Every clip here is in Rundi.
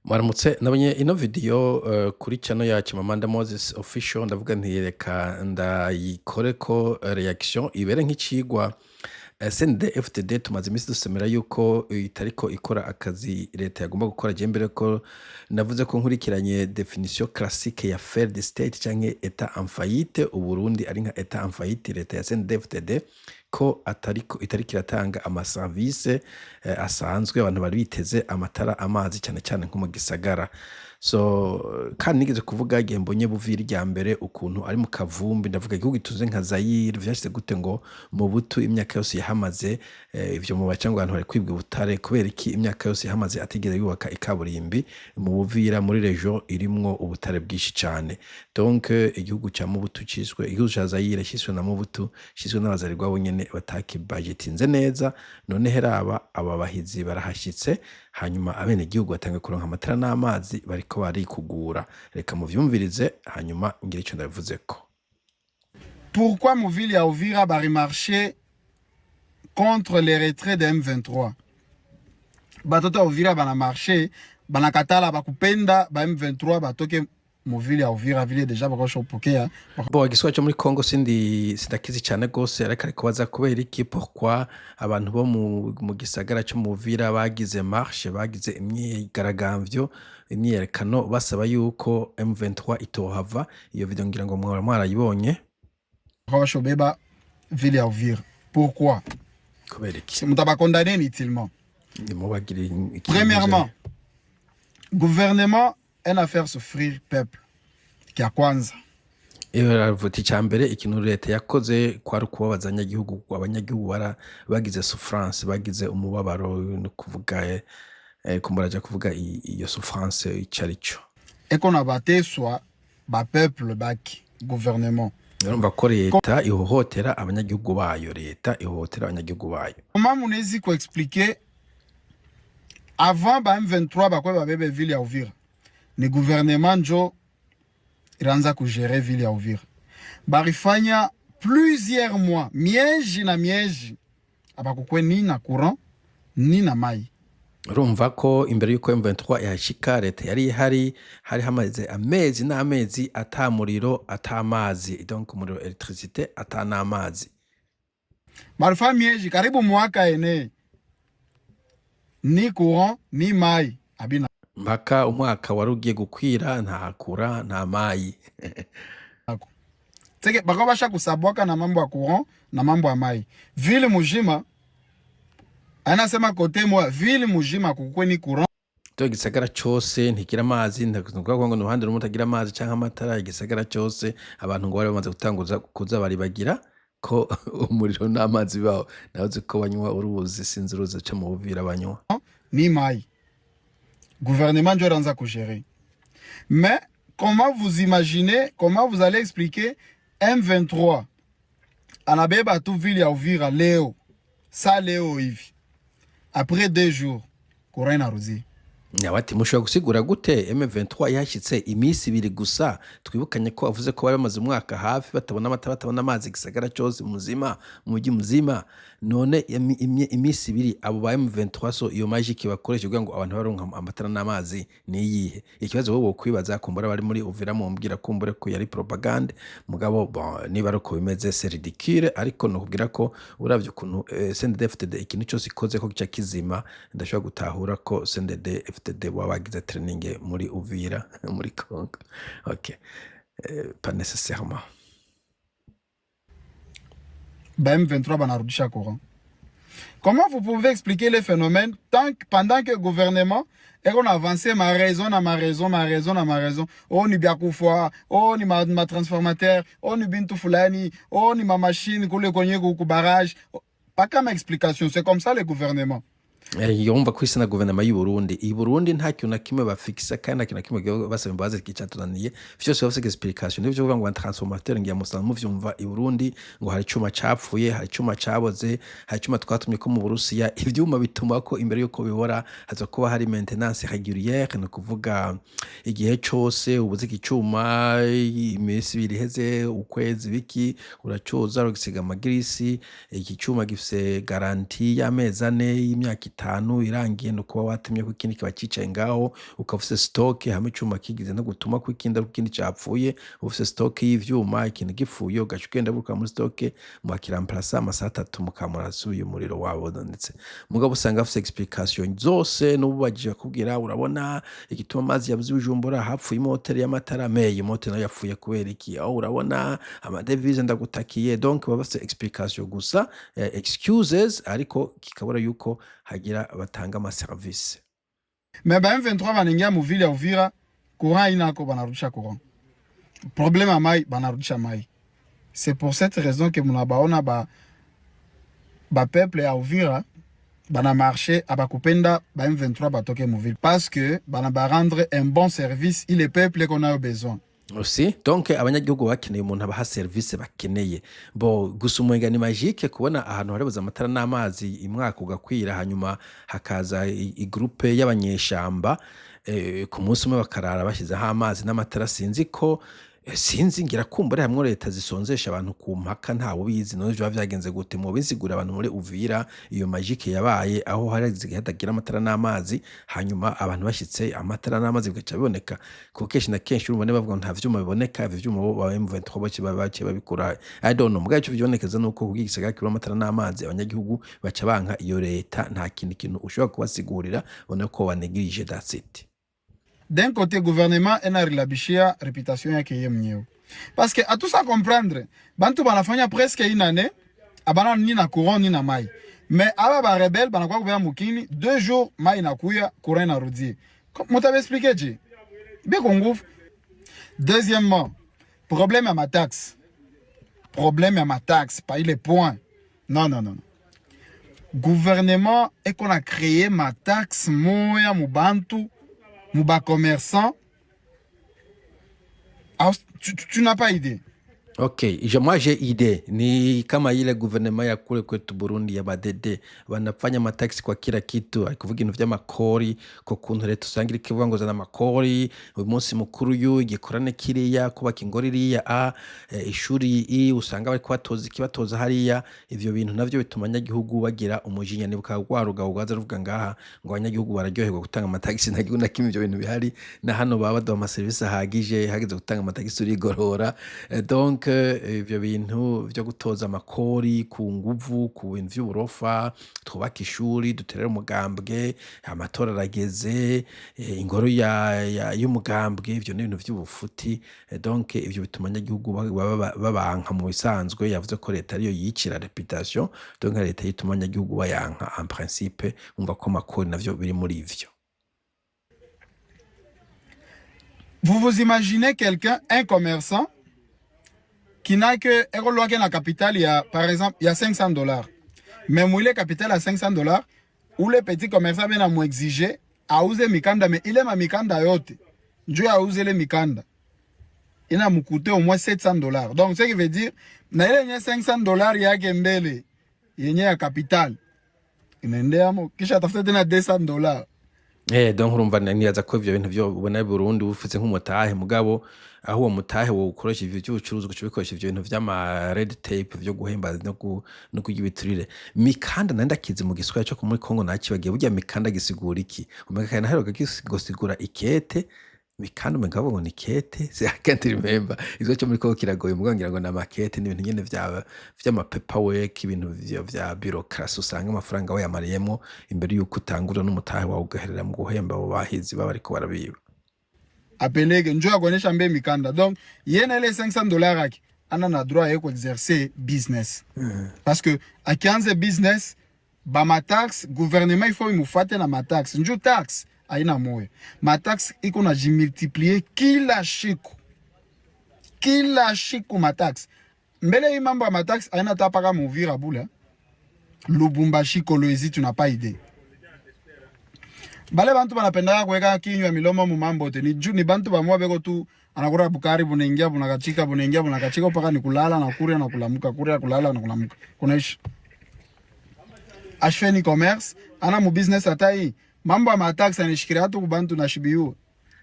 Mwaramutse, nabonye ino video kuri channel yacu Mamanda Moses Official, ndavuga nti reka ndayikoreko reaction ibere nk'icigwa. CNDD-FDD tumaze imisi dusomera yuko itariko ikora akazi leta yagomba gukora. Je mbere ko navuze ko nkurikiranye définition classique ya failed state canke état en faillite, Uburundi ari nka état en faillite, leta ya CNDD-FDD ko atariko itariko iratanga amaservice asanzwe abantu bari biteze: amatara, amazi, cyane cyane nko mu gisagara. So kandi nigeze kuvuga igihe mbonye Buvira irya mbere ukuntu ari mu kavumbi, ndavuga igihugu gituze nka Zaire vyashitse gute ngo Mobutu imyaka yose yahamaze, ivyo mu baca ngo abantu bari kwibwa ubutare, kubera iki imyaka yose yahamaze atigeze yubaka ikaburimbi mu Buvira, muri région irimwo ubutare bwinshi cane? Donc igihugu ca Mobutu ciswe, igihugu ca Zaire ciswe na Mobutu, ciswe n'abazarirwa bonyene batakibajetinze neza. None heraba aba bahizi barahashitse, hanyuma abenegihugu batanguye kuronka amatara n'amazi, bariko barikugura. Reka muvyumvirize, hanyuma ngire ico ndabivuzeko. Pourquoi mu ville ya Uvira bari marcher contre les retraits de M23? Batoto ya Uvira bana marcher, banakatala, bakupenda ba M23 batoke mu ville ya Uvira, ville déjà bakashopokea. Bo igiswahili cyo muri Congo sindi sindakizi cyane gose, ariko ariko baza kubera iki, pourquoi abantu bo mu gisagara cyo mu Uvira bagize marche, bagize imyigaragambyo, imyiyerekano, basaba yuko M23 itohava. Iyo video ngira ngo mwaba mwarayibonye. Bakashobeba ville ya Uvira. Pourquoi? Kubera iki? Mutabakondamner inutilement. Nimubagire ikintu. Premièrement, gouvernement ina faire souffrir peuple. Kia kwanza. Iyo aravuga icya mbere, ikintu leta yakoze kwari ukubabaza abanyagihugu. Abanyagihugu bara bagize souffrance, bagize umubabaro, no kuvuga kumbura aja kuvuga iyo souffrance ico ari cyo. Eko na bateswa ba peuple baki gouvernement. Urumva ko leta ihohotera abanyagihugu bayo, leta ihohotera abanyagihugu bayo. Comment munezi kuexpliquer, avant ba M23 bakwe babebe ville ya Uvira, ni gouvernement njo ilianza kugérer ville ya Uvira? Barifanya plusieurs mois, miezi na miezi, abakukwe ni na courant ni na mai. Urumva ko imbere y'uko M23 ihashika, leta yari ihari, hari hamaze amezi n'amezi ata muriro, ata mazi, donc umuriro électricité, ata n'amazi. Barifanya miezi karibu mwaka ene, ni courant ni mai abina. Mpaka umwaka wari ugiye gukwira nta kura, nta mayi. Seke bako basha kusabwaka na mambo ya courant na mambo ya mai. Ville mujima, anasema kote mwa ville mujima kukwe ni courant. To igisagara cose ntigira amazi, ntukuvuga ngo ni uruhande rumwe rutagira amazi canke amatara. Igisagara cose abantu ngo bari bamaze gutanguza kuza baribagira ko umuriro n'amazi bibaho. Nawe uzi ko banywa uruzi, sinzi uruzi ruca mu Buvira banywa. Ni mai, gouvernement njo ilianza kugérer. Mais comment vous imaginez, comment vous allez expliquer M23 anabeba tu ville ya Uvira leo, sa leo hivi, après 2 jours courant inarudi? Nawe ati mushobora gusigura gute M23 yahashyitse iminsi 2 gusa? Twibukanye ko avuze ko bari bamaze umwaka hafi batabona amata, batabona amazi, igisagara cyose muzima, umujyi muzima. None iminsi 2 abo ba M23, so iyo magic bakoresha kugira ngo abantu baronka amatara n'amazi ni iyihe? Ikibazo wowe wokwibaza, kumbura bari muri Uvira mumbwira, kumbure ko yari propagande. Mugabo bon, niba ari uko bimeze, c'est ridicule. Ariko nokubwira ko uravye ukuntu CNDD-FDD ikintu cyose ikoze ko gica kizima, ndashobora gutahura ko CNDD-FDD baba bagize training muri Uvira, muri Congo. Ok, pas nécessairement. Ba M23 banarudisha courant. Comment vous pouvez expliquer les phénomènes tant que, pendant que le gouvernement est qu'on avancé ma raison na ma raison, ma raison na ma raison, oh ni bya kufwa, oh ni ma transformateur, oh ni bintu fulani, oh ni ma machine kule kwenye ku barrage? Pas comme explication, c'est comme ça le gouvernement. Yumva ko isi na guverinoma y'u Burundi, i Burundi nta kintu na kimwe bafikisa, kandi nta kintu na kimwe basaba imbabazi kicatunaniye. Vyose bafise explication. Nivyo kuvuga ngo transformateur, ngiye musanzwe muvyumva i Burundi ngo hari icuma capfuye, hari icuma caboze, hari icuma twatumye ko mu Burusiya. Ivyuma bituma ko imbere yuko bibora haza kuba hari maintenance régulière, ni ukuvuga igihe cose ubuze iki cuma, iminsi 2 iheze, ukwezi, biki, uracoza, uragisiga amagirisi. Iki cuma gifise garantie y'amezi 4, y'imyaka. 50 irangiye, no kuba watemye ko ikindi kiba cicaye ngaho, ukaba ufise stock hamwe icuma kigize no gutuma ko ikindi ariko ikindi capfuye, ufise stock y'ivyuma, ikintu gipfuye ugaca ugenda gukura muri stock mukakiramplasa amasaha 3 mukaba murasubiye, umuriro wabonetse. Mugabo usanga bafise explication zose, n'ububajije bakubwira: urabona igituma amazi yabuze i Bujumbura, hapfuye imoteri y'amatara. Mais iyi moteri nayo yapfuye kubera iki? Aho urabona ama devises, ndagutakiye. Donc baba bafise explication gusa, excuses, ariko kikabura yuko hagira batanga ama service. Mais ba M23 banaingia mu ville ya Uvira, courant inako, banarudisha courant. Problème ya mai, banarudisha mai. C'est pour cette raison que munabaona ba peuple ya Uvira bana marché, abakupenda ba M23 batoke mu ville parce que bana ba rendre un bon service ile peuple qu'on a besoin. Aussi, donc abanyagihugu bakeneye umuntu abaha service bakeneye. Bo gusa umenga ni magique kubona ahantu haribuze amatara n'amazi imwaka ugakwira, hanyuma hakaza i groupe y'abanyeshamba, ku munsi umwe bakarara bashyizeho amazi n'amatara. Sinzi ko sinzi, ngira kumbura hamwe leta zisonzesha abantu ku mpaka, ntawe ubizi. None vyoba vyagenze gute? Mubisigurira abantu muri Uvira iyo magique yabaye, aho hari igihe hatagira amatara n'amazi, hanyuma abantu bashitse amatara n'amazi bigaca biboneka? Kuko kenshi na kenshi urumva bavuga ngo nta vyuma biboneka, ivyo vyuma bo ba M23 baciye babikura, I don't know. Mugabo ico vyibonekeza nuko kugira igisagara kibura amatara n'amazi, abanyagihugu baca banka iyo leta. Nta kindi kintu ushobora kubasigurira, ubona ko banegirije. That's it. D'un côté, gouvernement enarilabishia réputation yake ye mwenyewe parce que atusa comprendre bantu banafanya presque une année abana ni na courant ni na mai, mais aba ba rebelle banakuwa kubea mukini 2 jours, mai inakuya, courant inarudie. Mutabe expliquer je biko nguvu. Deuxièmement, problème ya mataxe, problème ya mataxe pa ile point. Non, non, non, non. Gouvernement eko na créer mataxe moya mu bantu, mu bacommerçant. Ah, tu n'as pas idée. Ok, moi j'ai idée. Ni kama ile gouvernement ya kule kwetu Burundi ya badede, wanafanya mataxi kwa kila kitu, kuvuga ibintu vy'amakori, ko kuntu leta usanga iriko ivuga ngo zana amakori, uyu munsi mukuru uyu, igikorane kiriya, kubaka ingoro iriya, a ishuri i usanga bariko batoza iki, batoza hariya. Ivyo bintu navyo bituma abanyagihugu bagira umujinya. Nibuka rwa rugabo rwaza ruvuga ngaha ngo abanyagihugu bararyoherwa gutanga amatagisi. Nta gihugu na kimwe ivyo bintu bihari, na hano baba baduha amaserivisi ahagije, hageze gutanga amatagisi urigorora. Donc ivyo bintu vyo gutoza amakori ku nguvu, ku bintu vy'uburofa, twubake ishuri, duterere umugambwe, amatora arageze, ingoro y'umugambwe, ivyo ni ibintu vy'ubufuti. Donc ivyo bituma abanyagihugu babanka mu bisanzwe. Yavuze ko leta ariyo yicira réputation, donc leta yituma abanyagihugu bayanka. En principe umva ko amakori navyo biri muri ivyo. Vous vous imaginez quelqu'un, un commerçant, qui n'a que, la capitale, il y a, par exemple, il y a 500 dollars. Mais mu ile capital à 500 dollars, où les petits commerçants viennent à exiger, auze mikanda, mais ile ma mikanda yote, njo auze ile mikanda, inamukute au moins 700 dollars. Donc, ce qui veut dire, na ile yenye 500 dollars yake mbele, yenye ya capital, inaendeamo, kisha tafuta tena 200 dollars. Donc urumva nibaza ko ivyo bintu vyo ubona i Burundi ufise nk'umutahe, mugabo aho uwo mutahe wowukoresha ivyo vy'ubucuruzi, ugaca ubikoresha ivyo bintu vy'ama red tape vyo guhemba no kurya ibiturire. Mikanda nari ndakizi mu giswahili co muri Congo, nacibagiye. Burya mikanda gisigura iki? Umenga kare naheruka gusigura ikete. Mikanda umenga bavuga ngo ni kete, I can't remember. Igiswahili co muri Congo kiragoye, mugabo ngira ngo ni amakete, n'ibintu nyene vy'ama paperwork, ibintu vya bureaucracy, usanga amafaranga wayamariyemwo imbere yuko utangura n'umutahe wawe ugaherera mu guhemba abo bahizi baba bariko barabiba. Apeleke njo akuonyesha mbe mikanda. Donc ye na ile 500 dollars yake ana na droit ya kuexercer business, parce que akianze business, bamataxe, gouvernement il faut imufate na mataxe, njo taxe aina moyo, mataxe iko na jimultiplier kila siku, kila siku mataxe. Mbele hii mambo ya mataxe aina ta paka Muvira bule, Lubumbashi, Kolwezi, tu n'as pas idée. Bale bantu banapendaka kuweka kinywa milomo mu mambo te ni juu ni bantu bamwa beko tu anakura bukari, bunaingia, bunakachika, bunaingia, bunakachika, mpaka ni kulala na kuria na kulamuka, kuria, kulala na kulamuka, kunaishi ashfe ni commerce ana mu business. Hata hii mambo ya matax anishikiria tu kubantu na shibiu.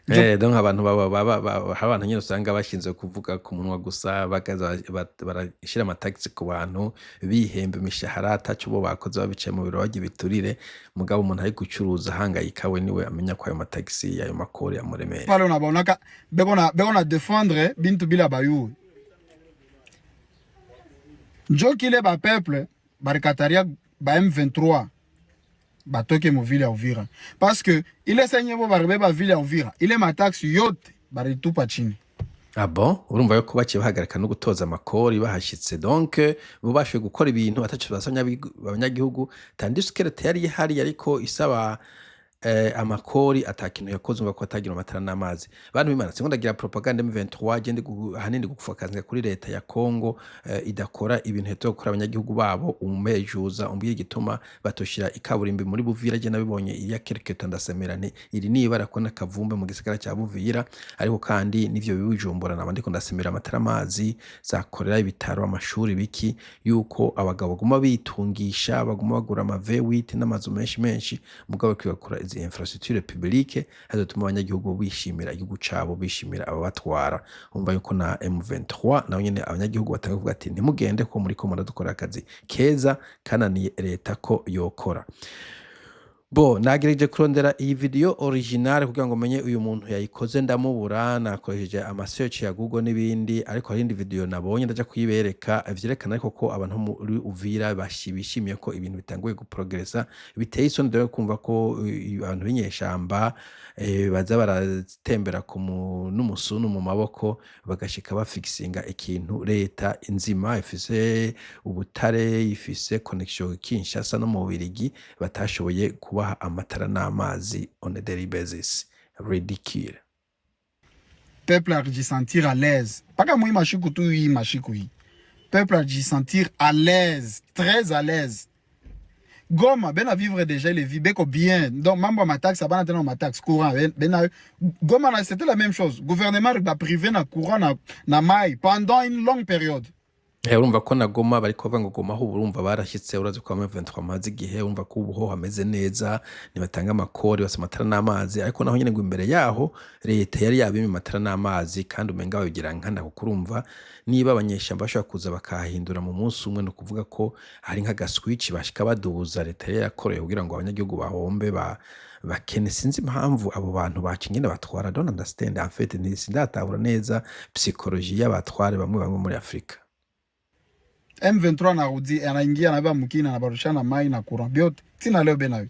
Donc abantu baba baba baba hari abantu nyene usanga bashinzwe kuvuga ku munwa gusa, bakaza barashira amatagisi ku bantu, bihemba imishahara ataco bo bakoze, babicaye mu biro barya ibiturire. Mugabo umuntu ari gucuruza ahangayika, we niwe amenya ko ayo matagisi, ayo makori amuremera. Pale unabaonaka beko na défendre bintu bila bayuwe. Njo kile ba peuple barikataria ba M23 batoke mu ville ya Uvira, parce que ile senye bo baribeba ville ya Uvira, ile mataxi yote baritupa chini. Ah bon, urumva yuko baciye bahagarika no gutoza amakori bahashitse. Donc bo bashoboye gukora ibintu ataco basaba abanyagihugu, tandis que leta yari ihari yariko isaba amakori, ata kintu yakoze. Umva ko atagira amatara n'amazi. Bantu b'Imana, sinko ndagira propagande M23, je ndi ahanini gufakaza kuri leta ya Congo idakora ibintu leta gukora abanyagihugu babo. Umumejuza umbwire igituma batoshira ikaburimbi muri Buvira. Je nabibonye iriya quelque temps, ndasemera nti iri nibara ko nakavumbe mu gisagara ca Buvira. Ariko kandi n'ivyo bibujumbura naba ndiko ndasemera amatara, amazi, zakorera, ibitaro, amashuri, biki, yuko abagabo baguma bitungisha, baguma bagura ama V8 n'amazu menshi menshi, mugabo bakora izi infrastructure publique hazotuma abanyagihugu bishimira igihugu cabo, bishimira ababatwara. Umva yuko na M23 naho nyene abanyagihugu batanga kuvuga ati ntimugende, ko muriko muradukora akazi keza kananiye leta ko yokora. Bo nagerageje kurondera iyi video originale kugira ngo menye uyu muntu yayikoze, ndamubura. Nakoresheje ama search ya Google n'ibindi, ariko hari indi video nabonye, ndaja kuyibereka, vyerekana ariko ko abantu muri Uvira bishimiye ko ibintu bitanguye guprogresa. Biteye isoni rero kumva ko abantu b'inyeshamba baza baratembera ku n'umusunu mu maboko, bagashika bafikisinga ikintu leta nzima ifise ubutare, ifise connection Kinshasa no mu Bubirigi, batashoboye kubaha amatara n'amazi on a daily basis. Ridicule. Peuple alijisentir à l'aise mpaka mwi mashiku tu, hii mashiku hii peuple alijisentir à l'aise, très à l'aise. Goma bena vivre déjà ile vie beko bien. Donc mambo ya mataxe abana tena mataxe, courant bena. Goma na c'était la même chose, gouvernement ba privé na courant na mai pendant une longue période. Urumva ko na Goma bariko bavuga ngo Goma ho ubu urumva barashyitse. Urazi ko M23 amaze igihe, urumva ko ubu ho hameze neza, ntibatanga amakori, basa amatara n'amazi. Ariko naho nyene ngo imbere yaho leta yari yabimye amatara n'amazi, kandi umenga babigira nkana, kuko urumva niba abanyeshamba bashobora kuza bakahindura mu munsi umwe, ni ukuvuga ko hari nk'agaswitch bashika baduza leta yari yakoreye kugira ngo abanyagihugu bahombe ba bakene. Sinzi impamvu abo bantu baca ingene batwara, don't understand en fait, sindatahura neza psychologie y'abatware bamwe bamwe muri Afrika. M23 anarudi, anaingia, anabeba mukina, anabarushana mai na courant byote tina leo benayo.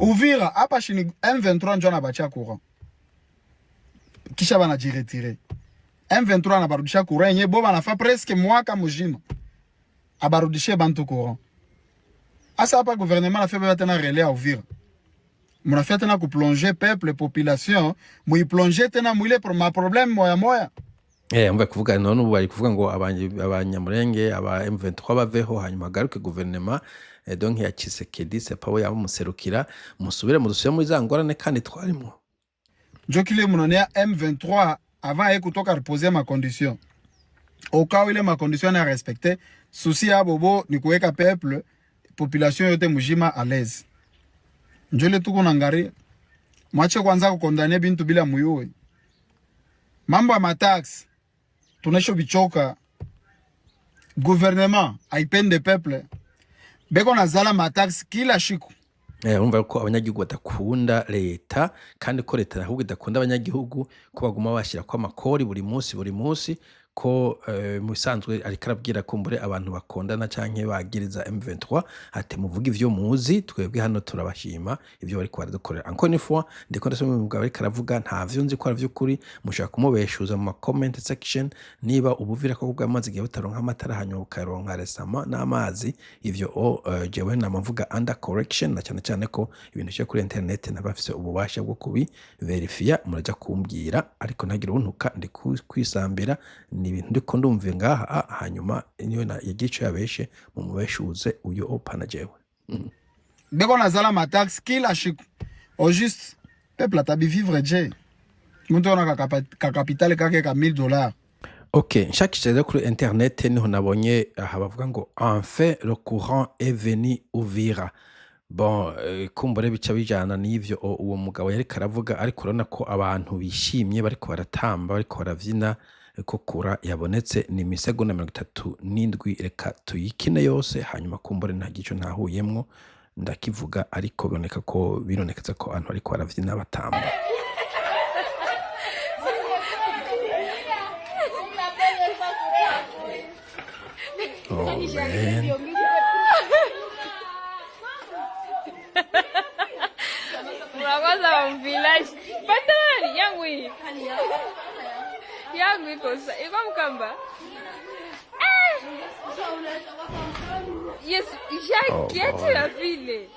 Uvira hapa shini M23 njo anabacha courant, kisha banajiretirer. M23 anabarudisha courant yenye bo banafa presque mwaka mujima abarudishie bantu courant. Asa hapa gouvernement anafia beba tena relais ya Uvira, munafia tena kuplonger peuple, population muiplonger tena mwile ma problème moya moya. Umva kuvuga none ubu bari kuvuga ngo abanyamurenge aba M23 baveho, hanyuma hagaruke guverinoma donc ya Tshisekedi, c'est pas we yamuserukira, musubire mudusubire muri za ngorane kandi twarimo. Njo kile munonea M23 avant ye kutoka reposer ma condition, au cas où ile ma condition na respecté, souci ya bobo ni kuweka peuple, population yote mujima à l'aise. Njo ile tuko nangaria. Mwache kwanza kukondane bintu bila muyuwe. Mambo ya mataxe tunaisho bichoka. Gouvernement haipende peuple, beko nazala mataxe kila shiku. Urumva ko abanyagihugu badakunda leta, kandi ko leta ahubwo idakunda abanyagihugu, ko baguma bashirako amakori buri munsi buri munsi. Ko mu bisanzwe ariko arabwira kumbure abantu bakondana canke bagiriza M23 ati muvuge ivyo muzi, twebwe hano turabashima ivyo bariko baradukorera. Encore une fois, ndiko ndasoma umugabo ariko aravuga, ntavyo nzi ko ari vy'ukuri. Mushobora kumubeshuza mu ma comment section niba ubuvira ko bwamaze igihe butaronka amatara, hanyuma bukaronka resama n'amazi. Ivyo o jewe nama mvuga under correction, na cyane cyane ko ibintu vyo kuri internet nabafise ububasha bwo kubiverifiya. Muraja kumbwira, ariko ntagire untuka, ndi kwisambira, ni ibintu ndiko ndumva ngaha. Hanyuma niyo yagira ico yabeshe, mumubeshuze uyo opana jewe. Beko nazala mataxe kila shiku. Au juste peuple atabivivre je? Muntu ona kakapitale kake ka 1000 $. Ok, nshakishije rero kuri internet niho nabonye aha bavuga ngo enfin le courant est venu Uvira. Bon, kumbure bica bijana n'ivyo uwo mugabo yariko aravuga, ariko urabona ko abantu bishimye, bariko baratamba, bariko baravyina, ko courant yabonetse. Ni imisegonda 37. Reka tuyikine yose, hanyuma kumbure ntagira ico ntahuyemwo ndakivuga, ariko biboneka ko bironekeza ko abantu bariko baravyina batamba. Oh man. Unakosa wa village. Patani yangu hii. Yangu iko iko mkamba. Yes, Oh jacket boy. ya vile.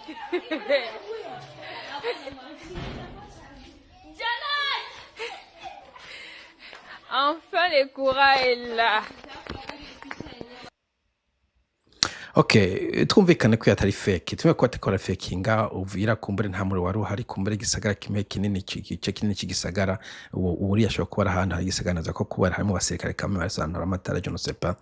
Enfin le courant est là. Okay, twumvikane ko atari fake. Tumwe ko atakora fakinga Uvira, kumbure nta muriro wari uhari, kumbure igisagara kimwe kinini, igice kinini c'igisagara, uwo uriya ashobora kuba ari ahantu hari igisagara, naza ko kuba harimo abasirikare kamwe barasanura amatara, je ne sais pas.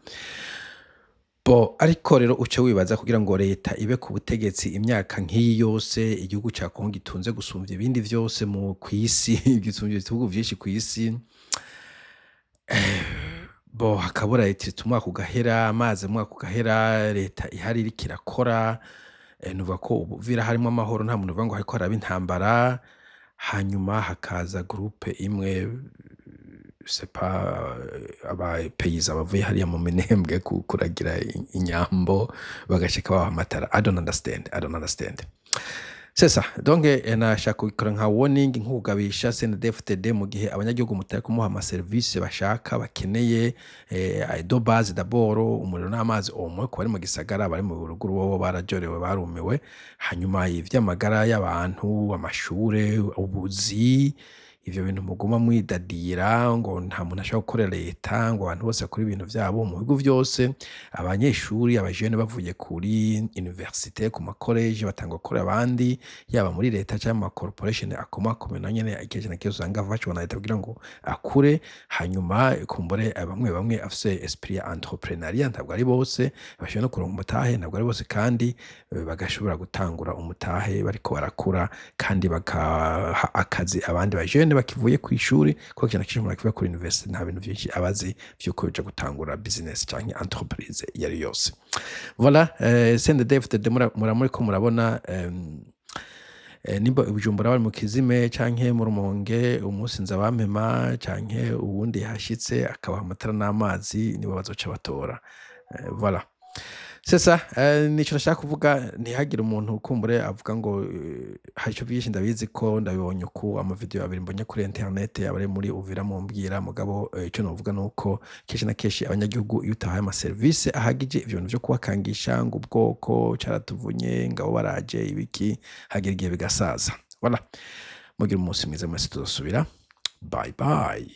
Bo ariko rero uce wibaza kugira ngo leta ibe ku butegetsi imyaka nk'iyi yose, igihugu ca Congo gitunze gusumvya ibindi vyose mu kw'isi, gisumvya ibihugu vyinshi kw'isi, bo hakabura leta umwaka ugahera, amazi umwaka ugahera, leta ihari iriko irakora, nuvuga ko Uvira harimwo amahoro, nta muntu uvuga ngo hariko haraba intambara, hanyuma hakaza groupe imwe, c'est pas aba paysans bavuye hariya mu Minembwe kuragira inyambo, bagashika babaha amatara. I don't understand, I don't understand. C'est ça. Donc nashaka kubikora nka warning, nk'ukugabisha CNDD-FDD mu gihe abanyagihugu mutari kumuha ama service bashaka, bakeneye, de base d'abord umuriro n'amazi, au moins ku bari mu gisagara. Bari mu ruguru bobo barajorewe, barumiwe. Hanyuma ivy'amagara y'abantu, amashure, ubuzi, ivyo bintu muguma mwidadira ngo nta muntu ashobora gukorera leta, ngo abantu bose bakora ibintu vyabo. Mu bihugu vyose abanyeshuri, abajene bavuye kuri université, ku makoleje, batanga gukorera abandi, yaba muri leta canke mu ma corporation akomakomeye, nayo nyene kenshi na kenshi usanga afashwa na leta kugira ngo akure. Hanyuma kumbure bamwe bamwe afise esprit ya entrepreneuriat, ntabwo ari bose bashobora no kuronka umutahe, ntabwo ari bose kandi bagashobora gutangura umutahe bariko barakura, kandi bakaha akazi abandi bajene bakivuye kw'ishuri, kuko kenshi na kenshi umuntu akiva kuri université nta bintu vyinshi aba azi vy'uko yoja gutangura business canke entreprise iyo ari yose. Voilà, CNDD-FDD muriko murabona, nimba i Bujumbura bari mu kizime canke mu Rumonge, umunsi Nzabampema canke uwundi yahashitse akabaha amatara n'amazi, nibo bazoca batora. Voilà. C'est ça, nico nashaka kuvuga. Ntihagire umuntu kumbure avuga ngo hari ico vyinshi ndabizi ko ndabibonye uku ama video abiri mbonye kuri internet, abari muri Uvira mumbwira. Mugabo ico novuga nuko kenshi na kenshi abanyagihugu iyo utahaye ama service ahagije, ivyo bintu vyo kubakangisha ngo ubwoko caratuvunye, ngabo baraje ibiki, hagera igihe bigasaza. Voilà. Mugire umunsi mwiza mwese, tuzosubira. Bye bye.